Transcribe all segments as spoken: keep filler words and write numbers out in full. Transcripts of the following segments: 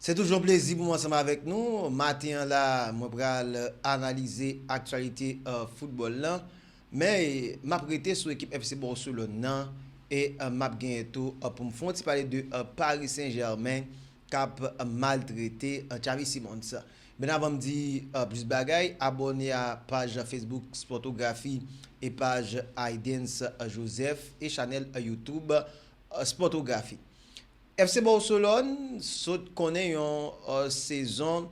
Se toujou yon plezi pou mwen ansanm avèk nou. Maten an la, mwen pral analize aktyalite uh, foutbòl lan. Men m ap rete sou ekip F C Barcelone nan e uh, m ap genyen tou uh, pou m fè yon ti pale de uh, Paris Saint-Germain k ap uh, maltrete uh, Xavi Simons. Men avan m di uh, plis bagay, abòne a paj Facebook Sportografi e paj Aidens uh, Joseph e chanèl uh, YouTube uh, Sportografi. F C Barcelone sot konnen yon uh, sezon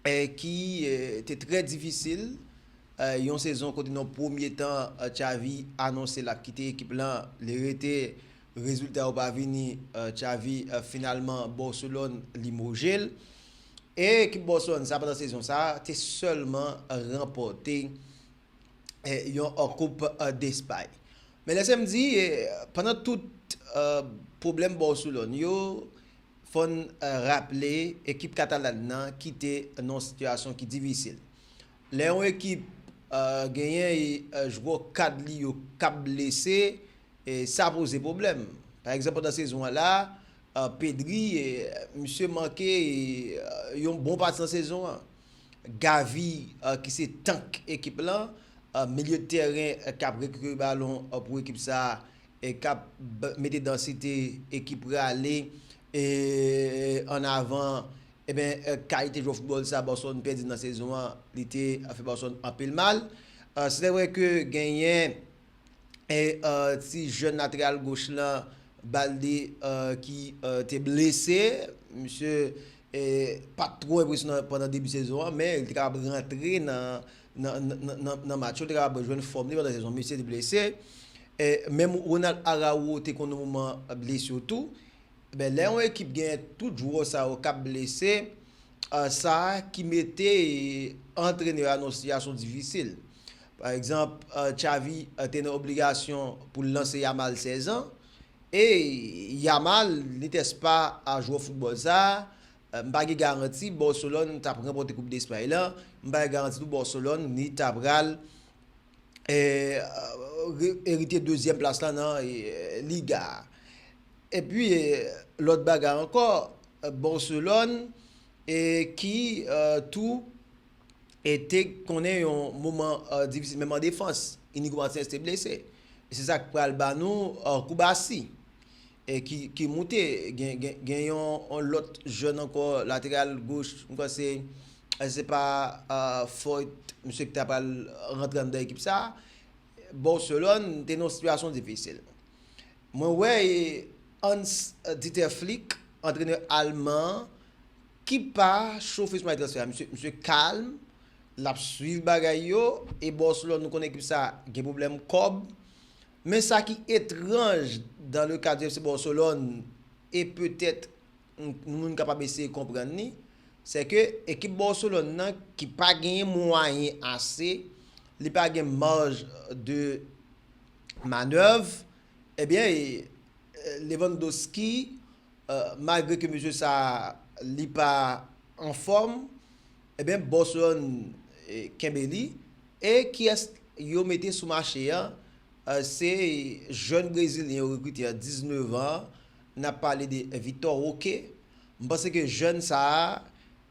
eh, ki eh, te trè difisil. Eh, yon sezon kote nan premye tan eh, Xavi anonse l ap kite ekip lan, li rete, rezilta yo pa vini, eh, Xavi eh, finalman Barcelone limoje l. E ekip Barcelone sa pandan sezon sa te sèlman ranpòte eh, yon koup eh, Despay. Men lè se m di, eh, pandan tout eh, pwoblèm Barcelone yo, fò n eh, raple ekip katalan nan kite nan yon sitiyasyon ki difisil. Lè yon ekip eh, genyen eh, jwè kad li yo k ap blese, eh, sa poze pwoblèm. Pa egzanp, pandan sezon an la, eh, Pedri, eh, misye manke eh, yon bon pati nan sezon an. Gavi, eh, ki se tank ekip lan, eh, milye de tèren eh, k ap rekipere balon eh, pou ekip sa a, e k ap b- mete dansite ekip rale e an avan, ebyen, eh, kalite jwè foutbòl sa Barcelone pèdi nan sezon an, li te eh, fè Barcelone anpil mal. Eh, se vre ke genyen e uh, ti jèn lateral goch lan, Balde, uh, ki uh, te blese. Misye eh, pa t twò enpresyonan pandan debi sezon an, men li te kapab rantre nan, nan, nan, nan, nan match yo, li te kapab jwenn fòm li pandan sezon. Misye te blese. Eh, menm Ronald Araujo te konn yon moman blese tou. Ben, lè yon ekip gen tout jwè sa yo k ap blese, uh, sa ki mete eh, antrenè a nan yon sitiyasyon difisil. Pa egzanp, eh, Xavi eh, te nan obligasyon pou l lanse Yamal sèz an. E Yamal, li tès pa a jwè foutbòl sa a, eh, m pa gen garanti Barcelone t ap ranpòte Koup Despay lan, m pa gen garanti tou Barcelone, li ta pral eh, re- eritye dezyèm plas la nan eh, Liga a. Epi, eh, lòt bagay ankò, eh, Barcelone, eh, ki eh, tou e te konnen yon moman eh, difisil, menm an defans, Inigo Martinez te blese. E se sa k pral ba nou eh, Koubasi, eh, ki, ki moute. Gen, gen, gen yon, yon lòt jèn ankò, lateral goch, m kwè se, eh, se pa eh, Foyt, misye ki ta pral rantre anndan ekip sa a. Barcelone te nan yon sitiyasyon difisil. Mwen wè e Hans Dieter Flick, antrenè alman an, ki pa chofe sou may transfè a. Misye, misye kalm, l ap swiv bagay yo, e Barcelone, nou konnen ekip sa gen pwoblèm kòb. Men sa ki etranj dans le cas du F C Barcelone, e petèt moun kapab eseye konprann li, se ke ekip Barcelone nan ki pa genyen mwayen ase, li pa gen maj de manèv, ebyen, e, Lewandowski, e, malgre ke mesye sa li pa anfòm, ebyen, Barcelone e, kenbe li. E kiyès yo mete sou mache a? E, se jèn brezilyen yo rekrite a diznèf an. N ap pale de Vitor Roque. M panse ke jèn sa a,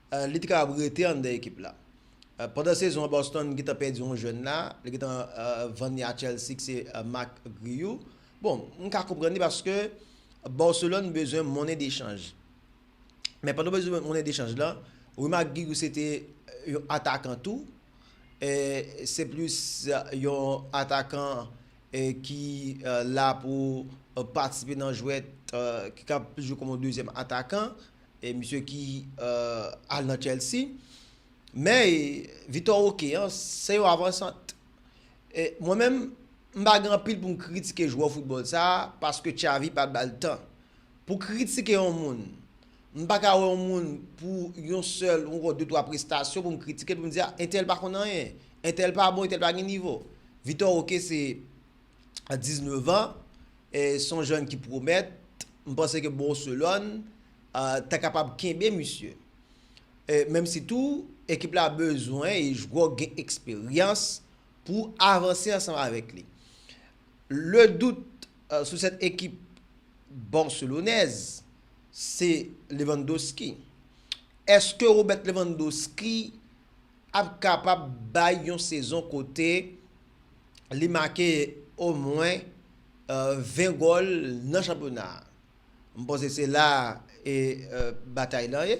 e, li te kapab rete anndan ekip la. E, pandan sezon an, Boston gentan pèdi yon jèn la. Li gentan e, vann li a Chelsea, ki se e, Marc Guiu. Bon, m ka konprann li paske Barcelone bezwen monnen dechanj. Men pandan w bezwen monnen dechanj lan, Remarque Guiu se te yon atakan tou. E, se plis yon atakan e, ki e, la pou e, patisipe nan jwèt, e, ki ka plis jwe kòm yon dezyèm atakan. E misye ki e, al nan Chelsea. Men e, Vitor Roque an, se yon avansant. E, mwen menm, m pa gen anpil pou m kritike jwè foutbòl sa a, paske Xavi pa t ba l tan. Pou kritike yon moun, m pa ka wè yon moun pou yon sèl, yon de twa prestasyon pou m kritike l, pou m di, a, entèl pa konn anyen, entèl pa bon, entèl pa gen nivo. Vitor Roque se a diznèf an, e se yon jèn ki pwomèt, m panse ke Barcelone e, ta kapab kenbe misye. E, menm si tou, ekip la bezwen e jwè gen eksperyans pou avanse ansanm avèk li. Le doute e, sur cette équipe barcelonaise, se Lewandowski. Èske Robert Lewandowski ap kapab bay yon sezon kote li make omwen ven gòl nan chanpyona a? M panse se la e batay lan ye.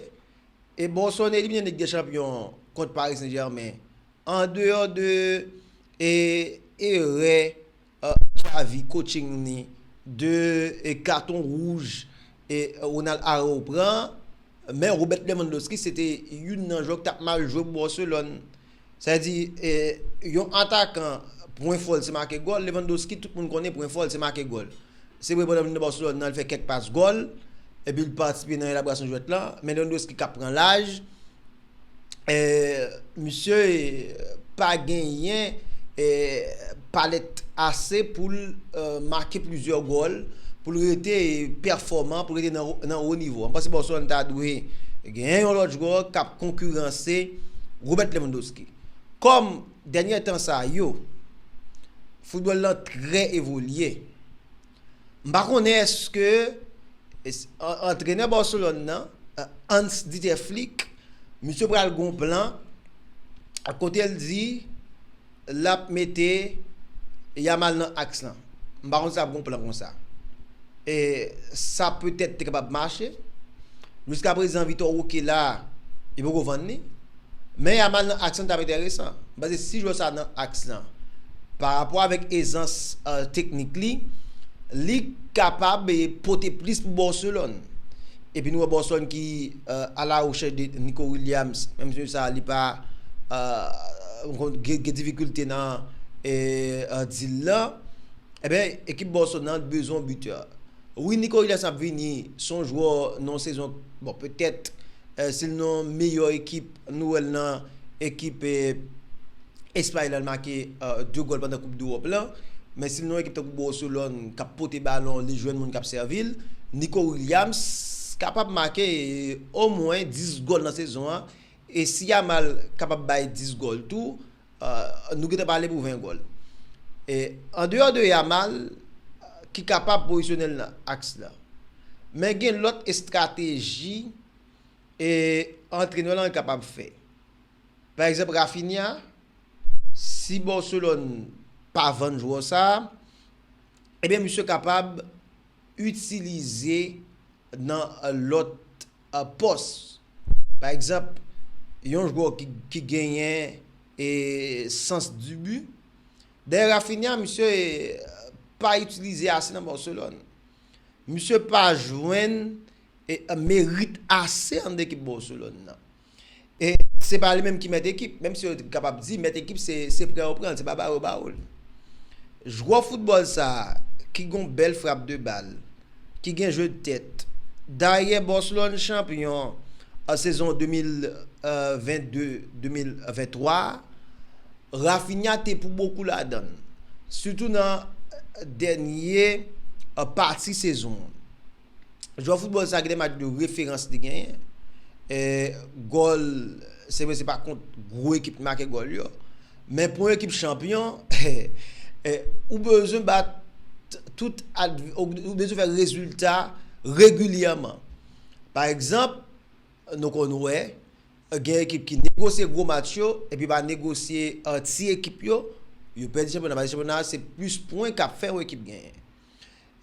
E Barcelone elimine Lig dè Chanpyon kont Paris Saint-Germain andeyò de e erè Xavi coaching ni de e katon wouj e Ronald Araujo pran, men Robert Lewandowski se te youn nan jwè ki t ap mal jwe pou Barcelone. Sa di e, yon atakan pwen fò l se make gòl, Lewandowski tout moun konnen pwen fò l se make gòl. Se vre pandan l nan Barcelone nan l fè kèk pas gòl, epi l patisipe nan elaborasyon jwèt lan, men Lewandowski k ap pran laj, e, misye e, pa genyen e, palèt ase pou l e, make plizyè gòl, pou l rete e, pèfòman, pou l rete nan, nan wo nivo. M panse Barcelone ta dwe genyen yon lòt jwè k ap konkiranse Robert Lewandowski. Kòm dènye tan sa yo, foutbòl lan trè evolye, m pa konnen èske antrenè Barcelone nan, Hans Dieter Flick, misye pral gon plan kote l di l ap mete Yamal nan aks lan. M pa konn si l ap gon plan konsa. E sa petèt te kapab mache. Jiska prezan Vitor Roque la, li poko vann li. Men Yamal nan aks lan t ap enteresan. M panse si jwè sa nan aks lan, parapò avèk ezans teknik li, li kapab pote plis pou Barcelone. Epi nou wè Barcelone ki a la rechèch de Nico Williams, menm si sa li pa gen difikilte nan dil lan. Ebyen, ekip Barcelone nan bezwen yon bitè. Wi, Nico Williams ap vini, se yon jwè nan yon sezon, bon, petèt si l nan yon meyè ekip, nou wè l nan ekip Espay la, l make de gòl pandan Koup Dewòp lan. Men si l nan yon ekip tankou Barcelone k ap pote balon, li jwenn moun k ap sèvi l, Nico Williams kapab make omwen dis gòl nan sezon an. E si Yamal kapab bay dis gòl tou, nou gentan pale pou ven gòl. E andeyò de Yamal ki kapab pozisyone l nan aks la, men gen lòt estrateji e antrenè lan kapab fè. Pa egzanp, Raphinha, si Barcelone pa vann jwè sa, ebyen misye kapab itilize nan lòt pòs. Pa egzanp, yon jwè ki, ki genyen e sans di bi. Dayè Raphinha, misye pa itilize ase nan Barcelone. Misye pa jwenn e, merit ase anndan ekip Barcelone nan. E se pa li menm ki mèt ekip, menm si yo kapab di mèt ekip se, se prè yo pran l, se pa ba yo ba yo l. Jwè foutbòl sa a, ki gon bèl frap de bal, ki gen je de tèt. Dayè Barcelone chanpyon an sezon de mil vennde, de mil venntwa, Raphinha te pou bokou ladan l, sitou nan dènye pati sezon an. Jwè foutbòl sa gen de match de referans li genyen. E, gòl, se vre se pa kont gwo ekip ki make gòl yo. Men pou yon ekip chanpyon, e, ou bezwen bat tout, ou bezwen fè rezilta regilyèman. Pa egzanp, nou konn wè, gen ekip ki negosye gwo match yo, epi pa negosye ti ekip yo, yo pèdi chanpyona. Paske chanpyona se plis pwen k ap fè yon ekip genyen.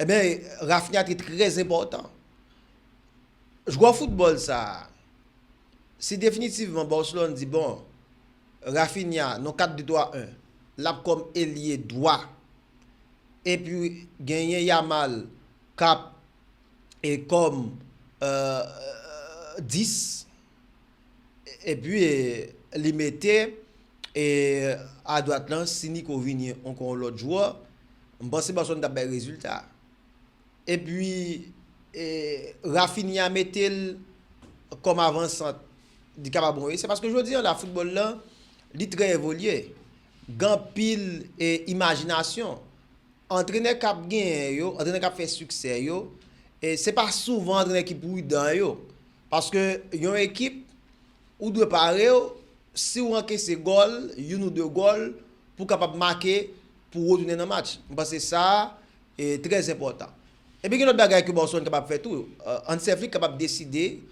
Ebyen, Raphinha te trè enpòtan. Jwè foutbòl sa a, si definitivman Barcelone di, bon, Raphinha, nan kat de twa en, l ap kòm elye dwa, epi genyen Yamal k ap e kòm dis, epi e, li mete e, adwat lan, si Nico vini ankò yon lòt jwè, m panse Barcelone t ap bay rezilta. Epi e, Raphinha mete l kòm avansant, li kapab bon esè. Paske jodi a la, foutbòl lan, li trè evolye. Gen anpil e, imajinasyon. Antrenè k ap genyen yo, antrenè k ap fè siksè yo, e se pa souvan antrenè ki pridan yo. Paske yon ekip, ou dwe pare w, si w ankese gòl, youn ou de gòl, pou w kapab make, pou w retounen nan match. M panse sa a e, trè enpòtan. Epi gen lòt bagay ke Barcelone kapab fè tou. Hansi Flick kapab deside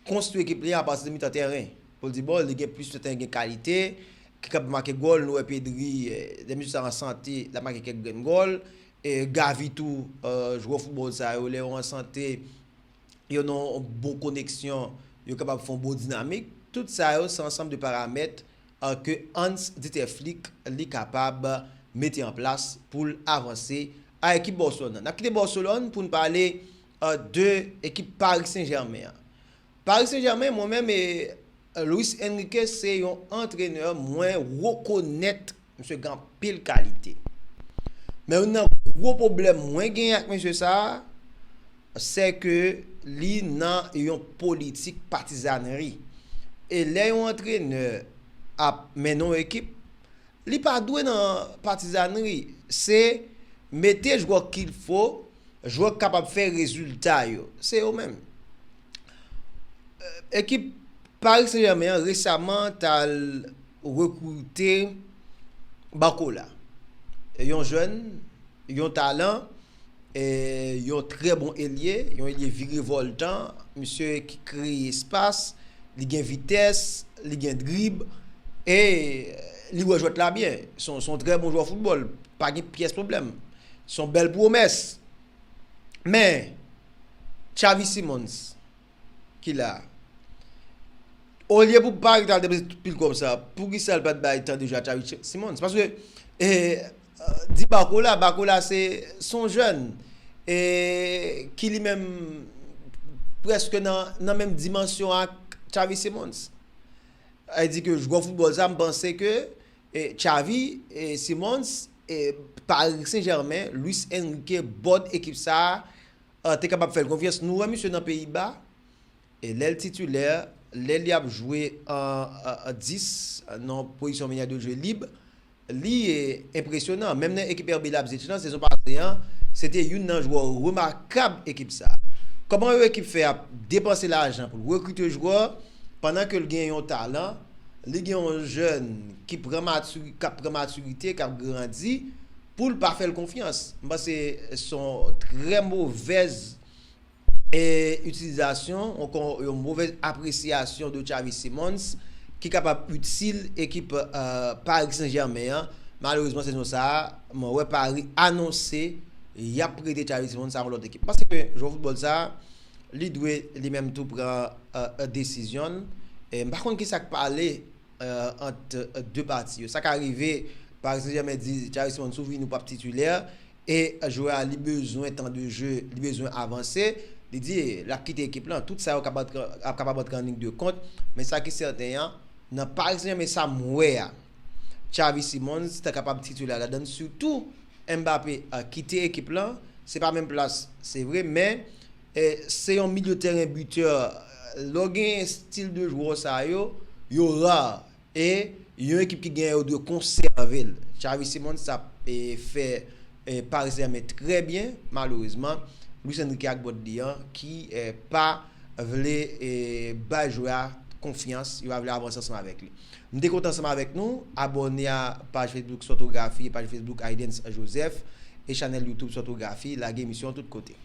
konstwi ekip li a apati de mitan tèren. Pou l di, bon, li gen plis mitan tèren, gen kalite, ki kapab make gòl. Nou wè Pedri, eh, lè misye sa an sante, l ap make kèk grenn gòl. E Gavi tou, eh, jwè foutbòl sa yo, lè yo an sante, yo nan yon bon koneksyon, yo kapab fè yon bon dinamik. Tout sa yo, se ansanm de paramèt, eh, ke Hans Dieter Flick li kapab mete an plas pou l avanse a ekip Barcelone nan. N ap kite Barcelone pou n pale, eh, de ekip Paris Saint-Germain an. Paris Saint-Germain, mwen menm, e, Luis Enrique se yon antrenè mwen rekonèt misye gen anpil kalite. Men youn nan gwo pwoblèm mwen genyen ak misye sa a, se ke li nan yon politik patizanri. E lè yon antrenè ap mennen yon ekip, li pa dwe nan patizanri. Se mete jwè qu'il faut, jwè k kapab fè rezilta yo. Se yo menm. Ekip Paris Saint-Germain an resaman t al rekrite Barcola. Yon jèn, yon talan, e yon trè bon elye, yon elye virevoltan, misye ki kreye espas, li gen vitès, li gen drib, e li wè jwèt la byen. Se yon, se yon trè bon jwè foutbòl, pa gen pyès pwoblèm. Se yon bèl pwomès. Men, Xavi Simons, ki la. Olye pou Paris ta depanse tout pil kòb sa, poukisa l pa t bay tan de jwe a Xavi Simons? Paske, e, di Barcola, Barcola se, se yon jèn, e, ki li menm prèske nan, nan menm dimansyon ak Xavi Simons. Sa vle di ke jwè foutbòl sa, m panse ke, e, Xavi, e, Simons, e, Paris Saint-Germain, Luis Enrique, bòd ekip sa a, e, te kapab fè l konfyans. Nou wè misye nan Peyiba, e lè l titilè, lè li ap jwe an, an, an dis, nan pozisyon menaj de jeu lib, li, e, enpresyonan. Menm nan ekip R B Leipzig lan, sezon pase an, se te youn nan jwè remakab ekip sa a. Kòman yon ekip fè ap depanse lajan pou l rekrite jwè, pandan ke l gen yon talan, li gen yon jèn ki pran matiri-, k ap pran matirite, k ap grandi, pou l pa fè l konfyans? M panse se yon trè movèz, e, itilizasyon, ankò yon movèz apresyasyon de Xavi Simons ki kapab itil ekip, e, Paris Saint-Germain an. Malerezman, sezon sa a, mwen wè Paris anonse y ap prete Xavi Simons a yon lòt ekip. Paske jwè foutbòl sa a, li dwe li menm tou pran, e, e, desizyon l. E, m pa konn kisa k pale, e, ant, e, de pati yo. Sa ka rive, Paris Saint-Germain di Xavi Simons, si w vini, ou p ap titilè, e jwè a, li bezwen tan de je, li bezwen avanse, li di l ap kite ekip lan. Tout sa yo kapab, ap kapab antre an lig de kont, men sa ki sèten an, nan Paris Saint-Germain, sa m wè a, Xavi Simons ta kapab titilè ladan l, sitou Mbappé, e, kite ekip lan, se pa menm plas, se vre, men, e, se yon milye tèren bitè. Lè w gen estil de jwè sa yo, yo ra. E yon ekip ki gen yo dwe konsève l. Xavi Simons ap, e, fè, e, Paris Saint-Germain trè byen, malerezman. Luis Enrique ak bòd li an ki, e, pa vle, e, bay jwè a konfyans, yo pa vle avanse ansanm avèk li. M te kontan ansanm avèk nou, abòne a paj Facebook Sòtografi, paj Facebook Aidens Joseph, e chanèl YouTube Sòtografi, lage emisyon tout kote.